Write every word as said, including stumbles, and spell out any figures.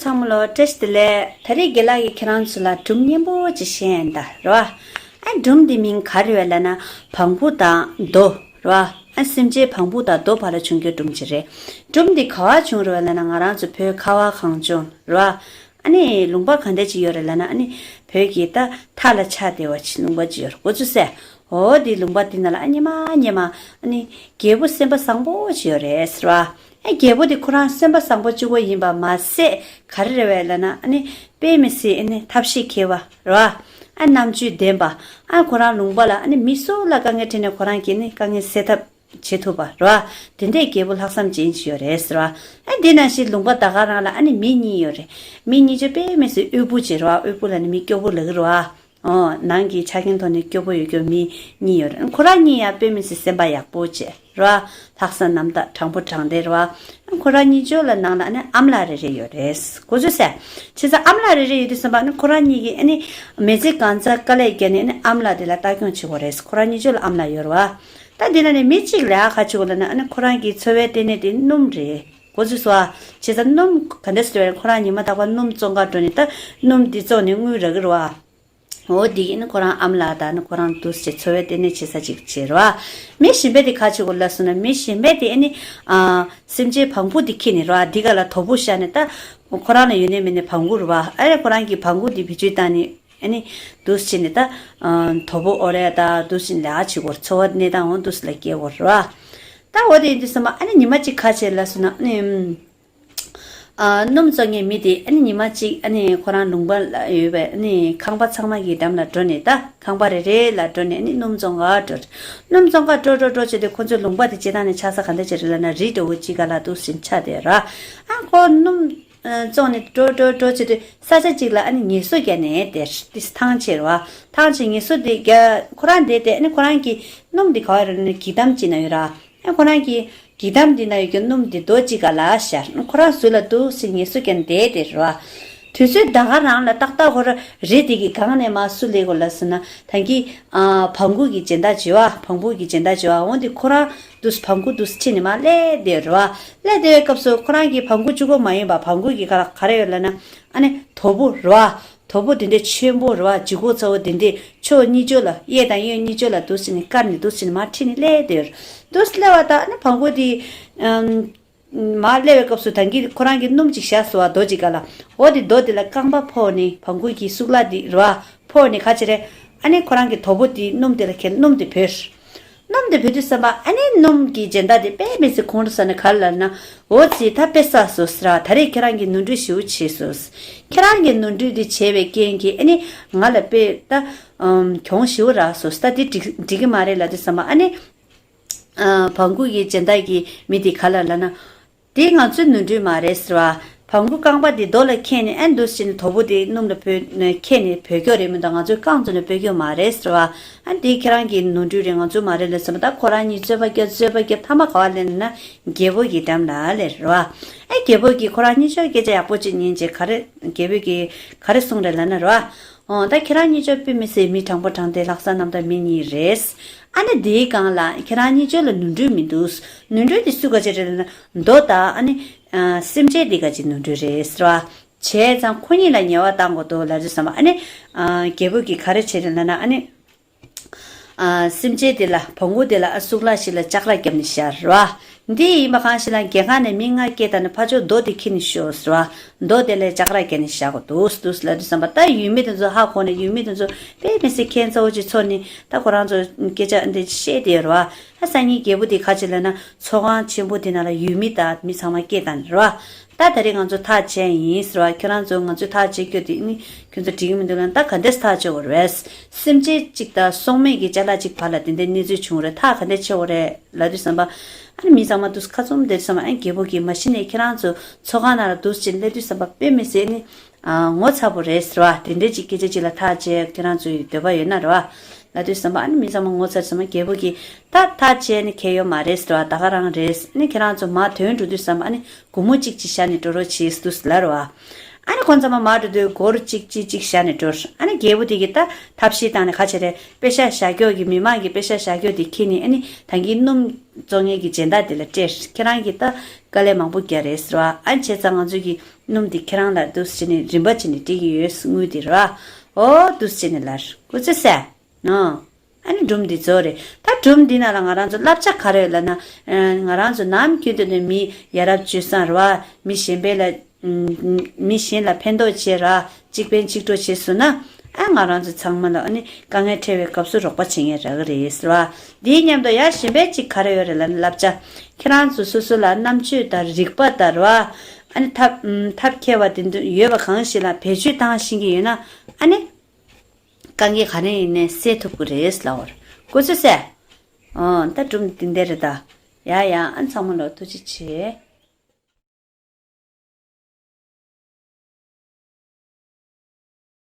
ཚང་མ་ལོ་བཀྲ་ཤིས་བདེ་ལེགས། ད་རེས་རྒན་ལགས་ཀྱིས་ཁྱེད་རང་ཚོ་ལ་སྒྲུང་སྙན་པོ་ཅིག་བཤད་ཡིན་ད་རེད་བ། ཨ་སྒྲུང་འདི་མིང་ག་རེ་རེད་ལབ་ན་བང་བུ་དང་རྡོ་རེད་བ། ཨ་སེམས་ཅན་བང་བུ་དང་རྡོ་བར་ལ་བྱུང་རྒྱུའི་སྒྲུང་ཅིག་རེད། སྒྲུང་འདི་ག་བ་བྱུང་རེད་བ་ལབ་ན་ང་རང་ཚོ་བོད་ཁ་བ་གངས་ལྗོངས་རེད་བ། ཨ་ནི་ལུང་པ་ག་འདྲ་ཅིག་ཡོད་རེད་ལབ་ན་ཨ་ནི་བོད་ཀྱི་ད་མཐའ་ལ་ཆགས་བསྡད་པ་ཅིག་ལུང་པ་ཅིག་ཡོད་རེད་འགོ་ཚུགས་སེ། འོ་དེ་ལུང་པ་དེ་ན་ལ་ཨ་ཉི་མ་ཉི་མ་ཨ་ནི་རྒྱལ་པོ་སེམས་པ་བཟང་པོ་ཅིག་ཡོད་རེད་ཟེར་བ། ཨ་རྒྱལ་པོ་དེ་ཁོ་རང་སེམས་པ་བཟང་པོ་གཅིག་པོ་ཡིན་པ་མ་ཟད་ག་རེ་རེད་བས་ལབ་ན་ཨ་ནི་དཔེ་མི་སྲིད་ཨ་ནི་ཐབས་ཤེས་མཁས་པ་རེད་བ། ཨ་རྣམ་དཔྱོད་ལྡན་པ། ཨ་ཁོ་རང་ལུང་པ་ལ་ཨ་ནི་མི་སུ་ལ་དཀའ་ངལ་འཕྲད་ནས་ཁོ་རང་གིས་ནི་དཀའ་ངལ་སེལ་ཐབས་བྱེད་ཐུབ་པ་རེད་བ། དེ་འདྲའི་རྒྱལ་པོ་ལྷག་བསམ་ཅན་ཅིག་ཡོད་རེད་ཟེར་བ། ཨ་དེ་ནང་བཞིན་ལུང་པ་ད་ག་རང་ལ་ཨ་ནི་མི་གཉིས་ཡོད་རེད། མི་གཉིས་ཆ་དཔེ་མི་སྲིད་དབུལ་པོ་ཅིག་རེད་བ། དབུལ་པོ་ལ་ནི་མི་སྐྱོ་པོ་ལབ་ཀྱི་རེད་བ། ཨོ། ནང་གི་ཆ་རྐྱེན་ཐོག་ནས་སྐྱོ་པོ་ཡོད་སྐྱོ་མི་གཉིས་ཡོད་རེད། ཁོ་རང་གཉིས་ཡང་དཔེ་མི་སྲིད་སེམས་པ་ཡག་པོ་བྱས་ར། ལྷག་བསམ་རྣམ་དག་དྲང་པོ་དྲང་བདེན་ར། ཁོ་རང་གཉིས་ཆོ་ལ་ནང་ལ་ཨ་ནི་ཨམ་ལགས་རེ་རེ་ཡོད་རེད། གོ་ཚོད་ཟེར། བྱས་ཙང་ཨམ་ལགས་རེ་རེ་ཡོད་དུས་ཙམ་པ་ཨ་ནི་ཁོ་རང་གཉིས་ཀྱིས་ཨ་ནི་མི་ཚེ་གང་ཚ་དཀའ་ལས་བརྒྱབ་ནས་ཨ་ནི་ཨམ་ལགས་དེ་ལ་ལྟ་སྐྱོང་བྱེད་དགོས་རེད། ཁོ་རང་གཉིས་ཆོ་ལ་ཨམ་ལགས་ཡོད་ར། ད་འདི་ན་ནི་མི་གཅིག་ལ་ཁ་ཆེ་བོ་ལ་ན་ཨ་ནི་ཁོ་རང་གི་འཚོ་བའི་ལྟེ་གནས་དེ་སྣུམ་རེད། གོ་ཚོད་སོ། བྱས་ཙང་སྣུམ་ག་འདྲ་ཟེར་བ་ཁོ་རང་ཉི་མ་རྟག་པར་སྣུམ་བཙོང་གར་འགྲོ་ནས་ད་སྣུམ་འདི་བཙོང་ནས་དངུལ་རག་གི་རེད་བ། འོ་འདི་ཡིན་ན་ཁོ་རང་ཨམ་ལགས་དང་ནི་ཁོ་རང་འདུག་སེ་འཚོ་བའི་ལྟེ་གནས་བྱེད་ས་ཅིག་བྱེད་རོ། མི་གཞན་པས་དེ་ག་བྱེད་དགོས་ལབ་སོང་ན་མི་གཞན་པས་དེ་ཨ་ནི་ཨ་སེམས་ཅན་བང་བུ་དེ་ཁྱེར་ནས་རོ། འདི་ག་ལ་དོ་པོ་བཞག་ནས་ད་ཁོ་རང་ལ་ཡོད་ནས་མེད་ནས་བང་བུ་རོ། ཨ་རེ་ཁོ་རང་གི་བང་བུ་དེ་བེད་སྤྱོད་བཏང་ནས་ཨ་ནི་འདུག་སེ་བྱས་ནས་ད་ཨ་དོ་པོ་ཨོ་རེ་ད་འདུག་སེ་ལས་ཀ་བྱེད་དགོས། འཚོ་བ་གནས་སྟངས་འོ་འདུག་སེ་ལ་སྐྱེལ་དགོས་རོ། ད་འོ་དེ་ཡིན་དུས་ཙམ་པ་ཨ་ནི་ཉི་མ་གཅིག་ག་བྱེད་ལབ་སོང་ན་ཨ་ནི། ཨ་སྣུམ་བཙོང་མཁན་མི་དེ་ཨ་ནི་ཉི་མ་གཅིག་ཨ་ནི་ཁོ་རང་ལུང་པ་ལ་ཡོད་པའི་ཨ་ནི་ཁང་པ་ཚང་མ་གི་འགྲམ་ལ་འགྲོ་ནས་ད་ཁང་པ་རེ་རེ་ལ་འགྲོ་ནས་ཨ་ནི་སྣུམ་བཙོང་ག་འགྲོ། སྣུམ་བཙོང་ག་འགྲོ་འགྲོ་འགྲོ་བྱས་ཏེ་ཁོ་ཚོའི་ལུང་པ་དེ་སྤྱིར་བཏང་ནས་ཆགས་ས་ག་འདྲ་ཅིག་རེད་ལབ་ན་རི་འདྲ་བོ་གཅིག་ག་ལ་འདུག་སེ་ཆགས་བསྡད་ར། ཨ་ཁོ་སྣུམ་ཨ་བཙོང་ནས་འགྲོ་འགྲོ་འགྲོ་བྱས་ཏེ་ས་ཆ་གཅིག་ལ་ཨ་ནི་ངལ་གསོ་རྒྱག་ནས་བསྡད་དེ་ཐང་ཆད་ར། ཐང་ཆད་ངལ་གསོ་དེ་རྒྱག་ཁོ་རང་བསྡད་དེ་ཨ་ནི་ཁོ་རང་གི་སྣུམ་དེ་ག་བ་རེད་ལབ་ན་གྱི་དམ་གཅིག་ན་ཡོད་ར། ཨ་ཁོ་རང་གི་གྱི་དམ་འདི་ན་ཡོད་ཀྱི་སྣུམ་འདི་རྡོ་གཅིག་ག་ལ་ཤར། ཁོ་རང་ཟུར་ལ་འདུག་སེ་ངལ་གསོ་རྒྱག་བསྡད་དེ་རེད་བ། དུས་ཚོད་ད་ག་རང་ལ་ཏག་ཏག་ཁོ་རང་རི་དེ་གི་སྒང་ནས་མར་སུ་སླེབས་དགོས་ལབ་ཟེར་ན་ད་གི་ཨ་བང་གུ་གི་སྦྱིན་བདག་བྱེད་བ། བང་བུ་གི་སྦྱིན་བདག་བྱེད་བ། འོ་འདི་ཁོ་རང་འདུག་སེ་བང་གུ་འདུག་སེ་ཁྱེར་ནས་མར་སླེབས་བསྡད་རེད་བ། སླེབས་བསྡད་པའི་སྐབས་སུ་ཁོ་རང་གི་བང་གུ་གཅིག་པོ་མ་ཡིན་པ་བང་གུ་གི་སྒང་ལ་ག་རེ་ཡོད་ལབ་ན་ཨ་ནི་དོ་པོ་རེད་བ། དོ་པོ་དེ་འདྲའི་ཆེན་པོ་རེད་བ། ལྗིད་ཁོག་ཚ་བོ་དེ་འདྲའི་ཕྱོགས་གཉིས་ཕྱོགས་ལ་གཡས་དང་གཡོན་གཉིས་ཕྱོགས་ལ་འདུག་སེ་ནས་བཀར་ནས་འདུག་སེ་ནས་མར་ཁྲིད་ནས་སླེབས་བསྡད་ཡོད་རེད། འདུག་སེ་སླེབས་པ་ད་ཨ་ནི་བང་གུ་དེ་ཨམ་མར་སླེབས་པའི་སྐབས་སུ་ད་གིན་ཁོ་རང་གིས་སྣུམ་ཅིག་བཞག་སོང་བ། རྡོ་ཅིག་སྒང་ལ། འོ་དེ་རྡོ་དེ་ལ་རྐང་པ་ཕོག་ནས་བང་གུ་གི་སུག་ལག་དེ་རེད་བ་ཕོག་ནས་ག་བྱེད་རེད། ཨ་ནི་ཁོ་རང་གི་དོ་པོ་དེ་སྣུམ་དེ་ལ་ཁྱེར་སྣུམ་དེ་བོས། སྣུམ་དེ་བོས་དུས་ཙམ་པ་ཨ་ནི་སྣུམ་གྱི་སྦྱིན་བདག་དེ་དཔེ་མི་སྲིད་ཁོང་ཁྲོ་ཟ་ནས་ག་རེ་ལབ་ན། འོ་ཙི་ད་དཔེ་བསགས་སོང་ཟེར་བ། ད་རེས་ཁྱེད་རང་གིས་ནོར་འཁྲུལ་ཞེ་པོ་བྱས་སོང་། ཁྱེད་རང་གིས་ནོར་འཁྲུལ་དེ་བྱས་པའི་རྐྱེན་གྱིས་ཨ་ནི་ང་ལ་དཔེ་ད་ཨམ་གྱོང་ཞེ་པོ་རག་སོང་། ད་དེ་འགྲིག་འགྲིག་གི་མ་རེད་ལབ་དུས་ཙམ་པ་ཨ་ནི་ཨ་བང་གུ་གི་སྦྱིན་བདག་གི་མི་དེ་ག་ལ་ལབ་ན། དེ་ང་ཚོའི་ནོར་འཁྲུལ་མ་རེད་ཟེར་བ། བང་གུ་རྐང་པ་དེ་རྡོ་ལ་ཁྱེར་ནས་ཨ་འདུག་སེ་ནས་དོ་པོ་དེ་སྣུམ་ལ་བོས་ནས་ཁྱེར་ནས་བོད་སྐྱོར་རེད་མི་འདུག་ང་ཚོའི་རྐང་བཙུགས་ནས་བོད་སྐྱོར་མ་རེད་ཟེར་བ། ཨ་འདི་ཁྱེད་རང་གི་ནོར་འཁྲུལ་རེད། ང་ཚོའི་མ་རེད་ལབ་ཟེར་བ། ད་ཁོ་རང་གཉིས་རྩོད་པ་རྒྱབ་རྩོད་པ་རྒྱབ་མཐའ་མ་ག་བ་སླེབས་ན་རྒྱལ་པོ་གི་འགྲམ་ལ་སླེབས་རེད་བ། ཨ་རྒྱལ་པོ་གིས་ཁོ་རང་གཉིས་ཆོའི་སྐད་ཆ་ཡག་པོ་ཅིག་ཉན་རྗེས་ག་རེ་རྒྱལ་པོ་གིས་ག་རེ་གསུངས་རེད་ལབ་ན་རེད་བ། འོ་ད་ཁྱེད་རང་གཉིས་ཆོ་དཔེ་མི་སྲིད་མི་དྲང་པོ་དྲང་བདེན་ལྷག་བསམ་རྣམ་དག་མི་གཉིས་རེད། ཨ་ནི་དེའི་སྒང་ལ་ཁྱེད་རང་གཉིས་ཆོ་ལ་ནོར་འཁྲུལ་མི་འདུག་ནོར་འཁྲུལ་དེ་སུ་ག་ཅིག་རེད་ལབ་ན་རྡོ་དང་ཨ་ནི་ཨ་སེམས་ཅན་དེ་ག་ཅིག་ནོར་འཁྲུལ་རེད་ཟེར་བ། བྱས་ཙང་ཁོ་གཉིས་ལ་ཉེས་པ་བཏང་དགོས་འདུག་ལབ་དུས་ཙམ་པ་ཨ་ནི་ཨ་རྒྱལ་པོ་གིས་ག་རེ་བྱས་རེད་ལབ་ན་ཨ་ནི། ཨ་སེམས་ཅན་དེ་ལ་བོང་གུ་དེ་ལ་ཨ་གཙུག་ལག་ཞིག་ལ་ལྕགས་ར་བརྒྱབ་ནས་བཞག་རེད་བ། འདི་ཡིན་པ་གང་ཞིག་ལ་རྒྱལ་ཁང་ནས་མི་ལྔ་སྐྱེལ་བཏང་ནས་ཕར་ཕྱོགས་རྡོ་དེ་ཁྱེར་ནས་ཤོག་ཟེར་བ། རྡོ་དེ་ལ་ལྕགས་ར་བརྒྱབ་ནས་བཞག་དགོས་འདུག་འདུག་ལབ་དུས་ཙམ་པ་ད་ཡུལ་མི་དེ་ཚོ་ཧ་གོ་ནས་ཡུལ་མི་དེ་ཚོ་དཔེ་མི་སྲིད་ཁྱད་མཚར་པོ་ཅིག་ཚོར་ནས་ད་ཁོ་རང་ཚོ་སྐད་ཆ་འདི་བཤད་བསྡད་ཡོད་རེད་བ། ཨ་སང་ཉིན་རྒྱལ་པོ་དེ་ག་བྱེད་ལབ་ན་ཚོགས་ཁང་ཆེན་པོ་དེ་ནང་ལ་ཡུལ་མི་དང་མི་ཚང་མ་སྐྱེལ་བཏང་ནས་རེད་བ། ད་ད་རེས་ང་ཚོ་ཐག་བཅད་ཡིན་ཟེར་བ། ཁྱོད་རང་ཚོ་ང་ཚོས་ཐག་བཅད་རྒྱུ་དེ་ནི་ཁྱོད་ཚོ་འགྲིག་གི་མི་འདུག་ལབ་ན་ད་ག་འདྲས་ཐག་བཅད་དགོས་རེད། སེམས་ཅན་གཅིག་དང་སྲོག་མེད་ཀྱི་ཅ་ལག་གཅིག་བར་ལ་དེ་འདྲའི་གནས་ཚུལ་བྱུང་རེད། ཐག་ག་འདྲས་ཆད་དགོས་རེད་ལབ་དུས་ཙམ་པ། ཨ་ནི་མི་ཚང་མ་དུས་ཁ་བཙུམ་བསྡད་དུས་ཙམ་པ་ཨ་ནི་རྒྱལ་པོ་གིས་མ་གཞི་ནས་ཁྱེད་རང་ཚོ་ཚོགས་ཁང་ནང་ལ་འདུག་ཅིང་སླེབས་དུས་ཙམ་པ་དཔེ་མི་སྲིད་ནི་ཨ་ངོ་ཚ་པོ་རེད་ཟེར་བ། དེ་འདྲའི་ཅིག་སྐད་ཆ་ཅིག་ལ་ཐག་བཅད་ཁྱེད་རང་ཚོའི་འདོད་པ་ཡོད་ན་རེད་བ། ལབ་དུས་ཙམ་པ་ཨ་ནི་མི་ཚང་མ་ངོ་ཚ་དུས་ཙམ་པ་རྒྱལ་པོ་གིས་ད་ཐག་བཅད་ནི་ཁེལ་ཡོད་མ་རེད་ཟེར་བ། ད་ག་རང་རེད། ཨ་ནི་ཁྱེད་རང་ཚོ་མར་ཐོན་འགྲོ་དུས་ཙམ་པ་ཨ་ནི་སྒོར་མོ་གཅིག་གཅིག་བཞག་ནས་འགྲོ་རོགས་བྱེད་འདུག་ལབ་རེད་བ། ཨ་ནི་ཁོང་ཚང་མ་མར་འགྲོ་དུས་སྒོར་གཅིག་གཅིག་གཅིག་བཞག་ནས་འགྲོ། ཨ་ནི་རྒྱལ་པོ་དེ་གིས་ད་ཐབས་ཤེས་བཏང་ནས་ག་བྱེད་རེད། པེ་ཤག་བཞག་ཀྱོག་གི་མི་མང་གི་པེ་ཤག་བཞག་ཀྱོག་དེ་ཁྱེར་ནས་ཨ་ནི་ད་གིན་སྣུམ་ བཙོང་མཁན་གྱི་སྦྱིན་བདག་དེ་ལ་སྤྲད། ཁྱེད་རང་གིས་ད་དཀའ་ལས་མང་པོ་བརྒྱབ་རེད་ཟེར་བ། ཨ་ནི་བྱས་ཙང་ང་ཚོ་གི་སྣུམ་དེ་ཁྱེད་རང་ལ་འདུག་སེ་བྱས་ནས་རིན་པ་བྱས་ནས་སྤྲད་ཀྱི་ཡོད། དངུལ་དེ་རེད་བ། ཨོ་འདུག་སེ་བྱས་ནས་ལར་གོ་ཚོད་ཟེར། ཨ་ནི་སྒྲུང་འདི་རྫོགས་རེད། ད་སྒྲུང་འདི་ནང་ལ་ང་རང་ཚོ་བསླབ་བྱ་ག་རེ་ཡོད་ལབ་ན། ཨ་ང་རང་ཚོ་ནམ་རྒྱུན་དུ་ནས་མི་ཡ་རབས་སྤྱོད་བཟང་རེད་བ། མི་གཞན་པའི་ལ་ཨ་མི་གཞན་ལ་ཕན་ཐོགས་བྱེད་ར། གཅིག་ཕན་གཅིག་གྲོགས་བྱེད་སོང་ན། ཨ་ང་རང་ཚོ་ཚང་མ་ལ་ཨ་ནི་དཀའ་ངལ་འཕྲད་པའི་སྐབས་སུ་རོགས་པ་བྱེད་མཁན་རག་གི་རེད་ཟེར་བ། འདིའི་མཉམ་དུ་ཡ་གཞན་པའི་གཅིག་ག་རེ་ཡོད་རེད་ལབ་ན། བསླབ་བྱ། ཁྱེད་རང་ཚོ་སོ་སོ་ལ་རྣམ་དཔྱོད་དང་རིག་པ་དང་རེད་བ། ཨ་ནི་ཐབས་ཨ་ཐབས་མཁས་པ་དེ་འདྲ་ཡོད་པ་གང་ཞིག་ལ་བེད་སྤྱོད་བཏང་ཤེས་ཀྱི་ཡོད་ན། ཨ་ནི་དཀའ་ངལ་ག་རེ་ཡིན་ནའི་སེལ་ཐུབ་ཀྱི་རེད་ལབ་པ་རེད། གོ་ཚོད་ཟེར། ཨོ་ད་སྒྲུང་འདི་འདྲ་རེད་ད། ཡ་ཡ། ཨ་ཚང་མ་ལ་ཐུགས་རྗེ་ཆེ།